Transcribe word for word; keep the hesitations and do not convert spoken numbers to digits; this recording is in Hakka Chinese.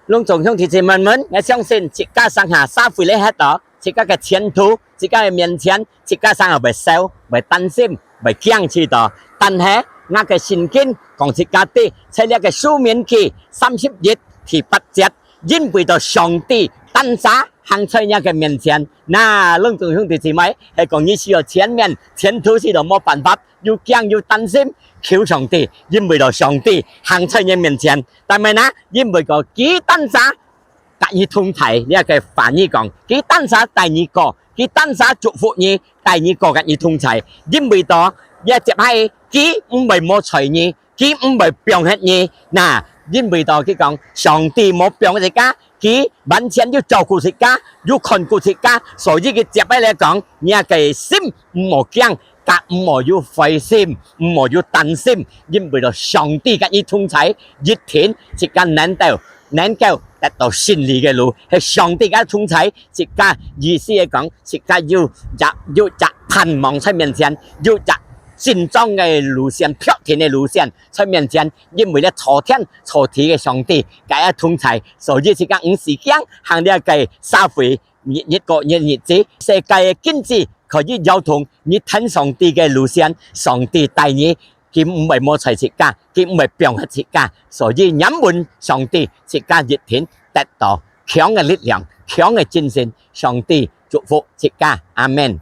攏總兄弟姊妹們，𠊎相信自家上下社會裡歇到，自家个前途，自家个面前，自家上下會愁，會擔心，會驚去到。但係，𠊎个聖經講自家知，在這个申命記三十一第八節，因為到上帝單儕行在若个面前。那，攏總兄弟姊妹，係講你需要前面，前途去到無辦法，又驚又擔心，求上帝，因為到上帝行在你面前。但係呢，因為到佢單儕 甲你同在，這个話語講，佢單儕帶你過，佢單儕祝福你，帶你過甲你同在。因為到，這接下佢毋會無睬你，佢毋會放忒你。那，因為到佢講，上帝無放自家，佢完全有照顧自家，有看顧自家，所以佢接下來講，你个心毋好驚， 甲毋好有灰心，毋好有擔心，因為到上帝甲你同在，一定自家能夠，能夠得到勝利个路，係上帝甲同在，自家意思係講，自家有隻，有隻盼望在面前，有隻成長个路線，確定个路線在面前，因為這造天造地个上帝甲佢同在，所以自家毋使驚行這个社會，日，日過日，日子，世界个經濟 可以搖動你跈上帝个路線，上帝帶你，佢毋會無睬自家，佢毋會放忒自家。所以仰望上帝，自家一定得到強个力量，強个精神。上帝祝福自家，阿門。